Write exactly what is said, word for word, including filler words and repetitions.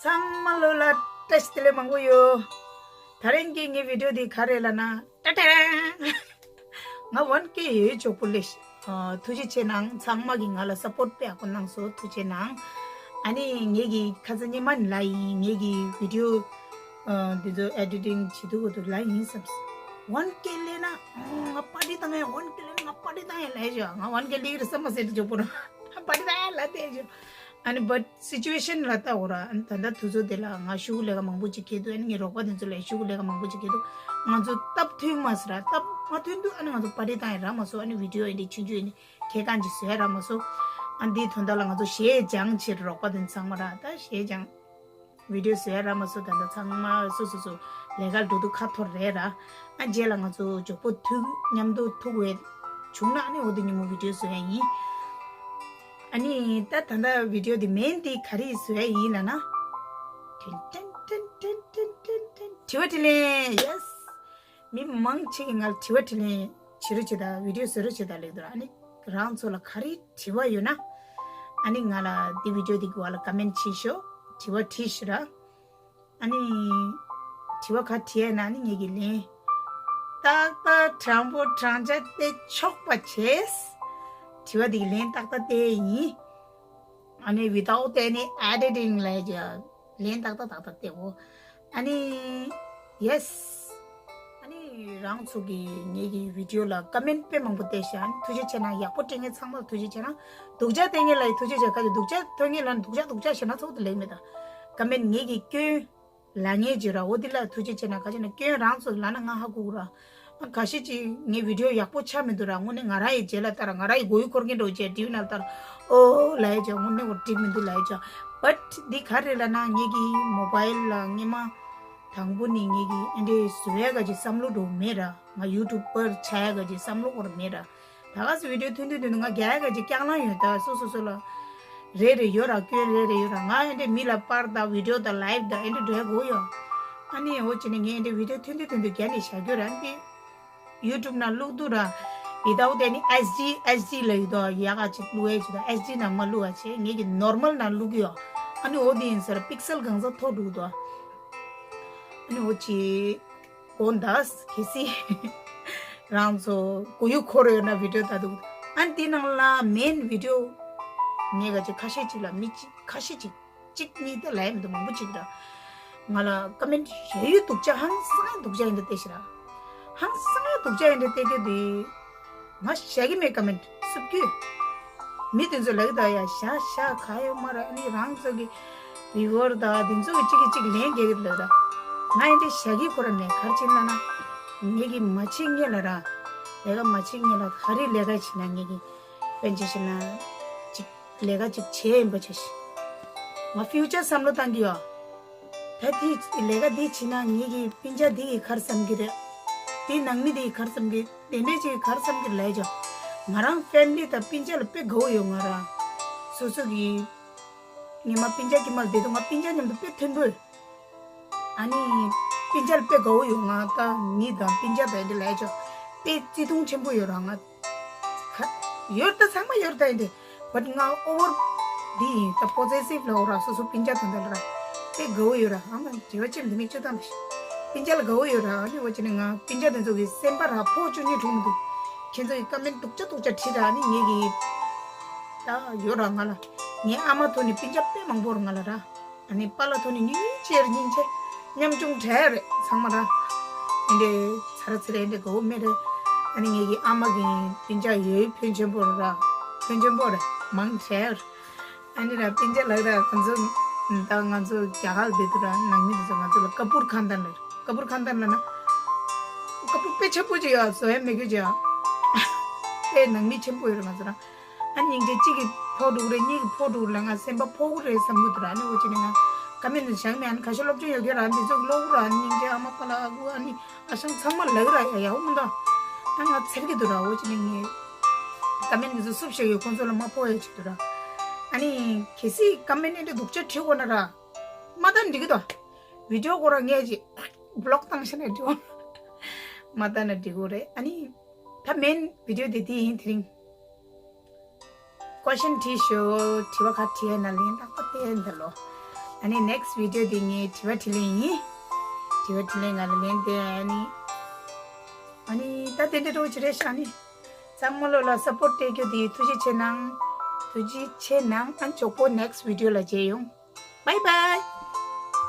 ཚང་མ་ལོ་ལ་བཀྲ་ཤིས་བདེ་ལེགས་མང་པོ་ཡོད། ད་རིང་གི་ངའི་བི་ཌིའོ་འདི་ག་རེ་ལབ་ན། ཏ་ཏན། ང་ཝན་ཀེ་ཡོད། ཅོག་པོ་ལེ་ཤ། ཨ། ཐུགས་རྗེ་ཆེ་གནང་། ཚང་མ་གིས་ང་ལ་སཔོརྚ་དཔེ་ཡག་པོ་གནང་སོང་། ཐུགས་རྗེ་གནང་། ཨ་ནི་ངེད་ཀྱི་ཁ་སང་ཉི་མ་ནས་ལབ་ཡིན། ངེད་ཀྱི་བི་ཌིའོ་ཨ། འདི་ཚོ་ཨེ་ཌི་ཊིང་བྱེད་དུས་སྐབས་དུ་ལབ་ཡིན་བསམ་སོང་། ཝན་ཀེ་སླེབས་ན་ང་པར་ཊི་བཏང་ཡ། ཝན་ཀེ་སླེབས་ན་ང་པར་ཊི་བཏང་ཡ་ལབ་ཤག་ང་ཝན་ཀེ་སླེབས་རེད་བསམ་མ་སོང་། ཅོག་པོ་ར་པར་ཊི་བཏང་ཡ་ལབ་བསྡད་ཤག་ཨ་ནི་བཊ་སི་ཅུ་ཨེ་ཤན་ལ་ལྟ་འོ་ར། ཨ་ནི་ད་ལྟ་དུས་ཚོད་དེ་ལ་ང་ཤོག་གུ་ལས་ཀ་མང་པོ་ཅིག་འཁྱེར་འདུག་ཨ་ནི་ངའི་རོགས་པ་དེ་ཚོ་ལ་ཤོག་གུ་ལས་ཀ་མང་པོ་ཅིག་འཁྱེར་འདུག་ང་ཚོ་སྟབས་མཐུན་མ་སོང་ར། སྟབས་མ་མཐུན་དུས་ཨ་ནི་ང་ཚོ་པར་ཊི་བཏང་ཡ་རག་མ་སོང་། ཨ་ནི་བི་ཌིའོ་ཨེ་འདྲ་ཆུང་ཆུང་ཨེ་འདྲ་ཁྱེད་རང་གིས་བཟོ་ཡ་རག་མ་སོང་། ཨ་འདིའི་དོན་དག་ལ་ང་ཚོ་ཞེ་སྡང་ཆེ། རོགས་པ་དེ་ཚང་མ་ར། ད་ཞེ་སྡང་། བི་ཌིའོ་བཟོ་ཡ་རག་མ་སོང་། ད་ལྟ་ཚང་མ་སོ་སོ་སོ་ལས་ཀ་འགྲོ་དུས་ཁ་འཐོར་རེད་ར། ཨ་རྗེས་ལ་ང་ཚོ་ཅོག་པོ་ཐུག་མཉམ་དུ་ཐུག་པའི་བྱུང་ན་ཨ་ནི་འོ་དེ་ཉིན་མོ་བི་ཌིའོ་བཟོ་ཡ་ཡིན། ཨ་ནི་ད་ད་ལྟ་བི་ཌིའོ་འདི་མེན་འདི་ག་རེ་བཟོ་ཡ་ཡིན་ལབ་ན། ཏན་ཏན་ཏན་ཏན་ཏན་ཏན་ཏན། དྲི་བ་དྲིས་ལན། ཡེ་སི། མི་མང་ཆེ་གིས་ང་ལ་དྲི་བ་དྲིས་ལན་བྱེད་རོགས་བྱེད་དང་། བི་ཌིའོ་བཟོ་རོགས་བྱེད་དང་ལབ་འདུག་ཨ་ནི་རང་ཚོ་ལ་ག་རེ་དྲི་བ་ཡོད་ན། ཨ་ནི་ང་ལ་འདི་བི་ཌིའོ་འདི་གི་བར་ལ་ཀོ་མེན་ཊི་བྱེད་ཤོག་དྲི་བ་དྲིས་ཤོག་ར། ཨ་ནི་དྲི་བ་ག་དྲིས་ཡ་ན་ཨ་ནི་ངེད་ཀྱིས་ལན་ཏག་ཏག་དྲང་པོ་དྲང་ཆ་སྟེ་ཆོག་པ་བྱེད། དྲི་བ་འདི་གི་ལན་ཏག་ཏག་སྟེ་ཡིན། ཨ་ནི་without any editing ལབ་ཡ། ལན་ཏག་ཏག་ཏག་ཏག་སྟེ་འོ། ཨ་ནི་ཡེ་སི། ཨ་ནི་རང་ཚོ་གིས་ངེད་ཀྱི་བི་ཌིའོ་ལ་ཀོ་མེན་ཊི་དཔེ་མང་པོ་བལྟས་ཤག་ཨ་ནི་ཐུགས་རྗེ་ཆེ་གནང་། ཡག་པོ་སྤྲད་མཁན་ཚང་མ་ལ་ཐུགས་རྗེ་ཆེ་གནང་། སྡུག་ཅག་བལྟས་མཁན་ལ་ཡང་ཐུགས་རྗེ་ཆེ། ག་ཅི་སྡུག་ཅག་ཐོན་མཁན་ལ་ནི་སྡུག་ཅག་སྡུག་ཅག་བྱས་ན་ཚོགས་དེ་ལེགས་མེད་ད། ཀོ་མེན་ཊི་ངེད་ཀྱི་སྐྱོན་ལབ་མཁན་ཅིག་ར། འོ་དེ་ལ་ཐུགས་རྗེ་ཆེ་གནང་། ག་ཅི་ན་སྐྱོན་རང་ཚོ་ལབ་ན་ང་ཧ་གོ་གི་ར། ཨ་ཁ་ཤས་ཅིག་ངའི་བི་ཌིའོ་ཡག་པོ་ཆགས་མི་འདུག་ར། དངོས་གནས་ང་རང་ཡི་རྗེས་ལ་ལྟ་ར། ང་རང་ཡི་མགོ་ཡུ་འཁོར་མཁན་འདྲ་བོ་བྱས་འདྲི་ན་ལྟ་ར། ཨོ་ལབ་ཡ་བྱས་དངོས་གནས་འོ་འགྲིག་མི་འདུག་ལབ་ཡ་བྱས། བཊ་འདི་ག་རེ་ལབ་ན་ངེད་ཀྱི་མོ་བྷའིལ་ལ་སྔོན་མ་དང་པོ་ནས་ངེད་ཀྱི་ཨེ་འདྲའི་བཟོ་ཡ་ག་ཅིག་བསམ་བློ་འདྲ་བོ་མེད་ར། ང་ཡུ་ཊུབ་པར་ཆགས་ཡ་ག་ཅིག་བསམ་བློ་འཁོར་མེད་ར། ད་ག་སེ་བི་ཌིའོ་ཐོན་དུས་དུས་ང་རྒྱ་ཡ་ག་ཅིག་སྐྱག་ལང་ཡོད། ད་སོ་སོ་སོ་ལ་རེ་རེ་ཡོད་ར། སྐྱོན་རེ་རེ་ཡོད་ར། ང་ཨེ་འདྲའི་མི་ལ་པར་དང་བི་ཌིའོ་དང་ལའིབ་དང་ཨེ་འདྲའི་འགྲོ་ཡ་གོ་ཡོད། ཨ་ནི་འོ་བྱས་ནས་ངས་ཨེ་འདྲའི་བི་ཌིའོ་ཐོན་དུས་དུས་རྒྱ་ནས་བཞག་རྒྱུ་ར། འདི་ཡུ་ཊུབ་ནང་བླུག་དུས་ར། without any ཨེཆ་ཌི། ཨེཆ་ཌི་ལབ་ཡོད་དོ། ཡག་ག་ཅིག་བླུག་ཡ་ཅིག་དང་། ཨེཆ་ཌི་ནང་མ་བླུག་ཡ་བྱས། ངེད་ཀྱི་ནོར་མལ་ནང་བླུག་གི་ཡོད། ཨ་ནི་འོ་དེ་ཡིན་ཟེར་ར། པིག་སེལ་གང་ས་མཐོ་འགྲོ་གི་འདུག་ཨ་ནི་འོ་ཅི། འོ་ད་གལ་སྲིད་རང་ཚོ་མགོ་ཡུ་འཁོར་ཡོད་ན་བི་ཌིའོ་ལྟ་དུས། ཨ་ནི་དེ་ནང་ལ་མེན་བི་ཌིའོ་ངས་ག་ཅིག་ཁ་ཤས་ཅིག་ལ་མི་གཅིག་ཁ་ཤས་ཅིག་གཅིག་གཉིས་དེ་ལབ་ཡ་མི་འདུག་མང་པོ་ཅིག་ར། ང་ལ་ཀོ་མེན་ཊི་ཡོད་ཡོད་སྡུག་ཅག་ཧང་སང་སྡུག་ཅག་ཡིན་འདྲ་བལྟས་ཤག་ར། ཧང་སང་སྡུག་ཅག་ཡིན་འདྲ་བལྟས་གི་འདུག་ང་བཞག་གི་མེད། ཀོ་མེན་ཊི་སུབ་ཀྱི། མི་དེ་ཚོ་ལབ་ཀྱི་འདུག་ཡ། བཞག་བཞག་ག་ཡོད་མ་རེད། ཨ་ནི་རང་ཚོ་གི་བིའུ་ཨར་དང་དེ་ཚོ་གི་གཅིག་གིས་གཅིག་ལན་རྒྱག་གི་འདུག་ད་ང་ཨེ་འདྲ་བཞག་གི་ཁོ་ར་མེད། ག་རེ་བྱས་ན་ན་ངེད་ཀྱི་མ་བྱེད་ངེད་ལ་ར། ལས་ཀ་མ་བྱེད་ངེད་ལ་ག་རེ་ལས་ཀ་བྱེད་ན་ངེད་ཀྱི་དཔེ་ཆ་བཤད་ན་གཅིག་ལས་ཀ་གཅིག་བྱས་ཡིན་པ་བྱས་ཤིག་ང་ཕིའུ་ཅར་བསམ་བློ་བཏང་གི་ཡོད། ད་དེ་ལས་ཀ་འདི་བྱེད་ན་ངེད་ཀྱི་སྤུན་ཀྱག་འདི་གིས་ག་རེ་བསམ་གྱི་རེད། དེའི་ནང་མི་འདི་གིས་ག་རེ་བསམ་གྱི། དེ་འདྲས་ཅིག་ག་རེ་བསམ་གྱི་ལབ་ཀྱང་། ང་རང་ཕེ་མི་ལི་དང་སྤུན་ཀྱག་ལ་དཔེ་དགའ་བོ་ཡོད། ང་རང་སོ་སོ་གི་ཉི་མ་སྤུན་ཀྱག་གི་མ་ལ་བསྡད་དུས་ང་སྤུན་ཀྱག་མཉམ་དུ་དཔེ་མཐུན་པོ་ཡོད། ཨ་ནི་སྤུན་ཀྱག་ལ་དཔེ་དགའ་བོ་ཡོད། ང་ད་མི་དང་སྤུན་ཀྱག་དང་འདི་ལབ་ཀྱང་དཔེ་བརྩི་མཐོང་ཆེན་པོ་ཡོད་ར། ང་ཁ་ཡོད་ད། ཚང་མ་ཡོད་ད་ཡིན་ཏེ། བཊ་ང་ཨོ་བར་འདི་ཡིན་ད། པོ་ཟེ་སིབ་ལ་འོ་ར། སོ་སོ་སྤུན་ཀྱག་དང་འདྲ་ལ་ར་དཔེ་དགའ་བོ་ཡོད་ར། ཨ་མ་དྲི་བ་ཅིག་འདི་མིག་ཆུ་བཏང་པ་ཞིག་སྤུན་ཀྱག་ལ་དགའ་བོ་ཡོད་ར། ཨ་ནི་འོ་ཅི་ནི་ང་སྤུན་ཀྱག་དེ་ཚོ་གི་སེམས་པ་ར་ཕོག་བཅུག་ནི་འགྲོ་མི་འདུག་ཁྱེད་ཚོ་གི་ཀོ་མེན་ཊི་སྡུག་ཅག་སྡུག་ཅག་བྲིས་ར། ཨ་ནི་ངེད་ཀྱི་ད་ཡོད་ར། ང་ལ་ངའི་ཨ་མ་ཐོག་ནས་སྤུན་ཀྱག་དཔེ་མང་པོ་ར་ང་ལ་ར། ཨ་ནི་པཱ་ལགས་ཐོག་ནས་ཉིན་ཅེར་ཉིན་ཅེར་ཉམ་ཆུང་གྲས་རེད་ཚང་མ་ར། ཨེ་འདྲས་ཚ་ར་ཚ་ར་ཨེ་འདྲས་དགའ་བོ་མེད་རེད། ཨ་ནི་ངེད་ཀྱི་ཨ་མ་གི་སྤུན་ཀྱག་ཡོད་ཕོན་ཆེན་པོ་ར། ཕོན་ཆེན་པོ་རེད། མང་གྲས་རེད། ཨ་ནི་ར་སྤུན་ཀྱག་ལགས་ར་ང་ཚོ་ད་ང་ཚོ་རྒྱ་གར་བསྡད་དུས་ར་ནང་མི་དེ་ཚོ་ང་ཚོ་ལ་ཀ་པུར་ཁ་འདན་ལབ། ཀ་པུར་ཁ་འདན་ལབ་ན་ཀ་པུར་དཔེ་ཆེན་པོ་ཅིག་ཡོད། བཟོ་ཡ་མེད་རྒྱུ་ཅིག་ཡོད། དཔེ་ནང་མི་ཆེན་པོ་ཡོད་རེད་ང་ཚོ་ར། ཨ་སྙིང་རྗེ། གཅིག་གིས་ཕོག་འགྲོ་གི་རེད། གཉིས་ཀྱིས་ཕོག་འགྲོ་གི་རེད། ང་སེམས་པ་ཕོག་གི་རེད་བསམ་གྱི་འདུག་ར། ཨ་ནི་འོ་ཅི་ནི་ང་ཀོ་མེན་ཊི་བཞག་མེད། ཨ་ནི་ཁ་ཤས་སློབ་སྦྱོང་ཡོད་མཁན་ར་འདི་ཚོ་ཀློག་ར། ཨ་ནི་སྙིང་རྗེ། ཨ་མ་པཱ་ལགས་ཨ་ཁུ་ཨ་ནི་ཨ་ཞང་ཚང་མ་ལབ་ར། ཡ་ཡག་པོ་མི་འདུག་ཨ་ང་འཚེར་གྱི་འདུག་ར། འོ་ཅི་ནི་ངས་ཀོ་མེན་ཊི་འདི་ཚོ་སུབ་བཞག་ཡོད། ཁོང་ཚོ་ལ་མ་ཕོག་ཡ་ཅིག་འདུག་ར། ཨ་ནི་གལ་སྲིད་ཀོ་མེན་ཊི་འདི་སྡུག་ཅག་བྲིས་དགོས་ན་ར་མ་ལྟ་ན་འགྲིག་གི་འདུག་བི་ཌིའོ་སྐོར་ར་ངས་ཅིག་བི་ལོག་བཏང་ཤེས་ན་འགྲིག་གོ། མ་ལྟ་ན་འགྲིག་གོ་རེད། ཨ་ནི་ད་མེན་བི་ཌིའོ་དེ་དེ་ཡིན། དེ་རིང་ཀོ་ཤན་དྲིས་ཤོག་དྲི་བ་ག་དྲིས་ཡ་ན་ལན་ཏག་ཏག་སྟེར་འདི་ལོ། ཨ་ནི་next video དེ་ངས་དྲི་བ་དྲིས་ལན་ཡིན། དྲི་བ་དྲིས་ལན་ང་ལ་ལན་དེ་ཨ་ནི། ཨ་ནི་ད་དེ་འདྲ་འགྲོ་ཅི་རེད་ཤག་ནི། ཚང་མ་ལོ་ལ་support སྤྲད་རྒྱུ་དེ་ཐུགས་རྗེ་ཆེ་གནང་། ཐུགས་རྗེ་ཆེ་གནང་། ཨ་ནི་ཇོ་བོ་next video ལ་མཇལ་ཡོང་། Bye bye.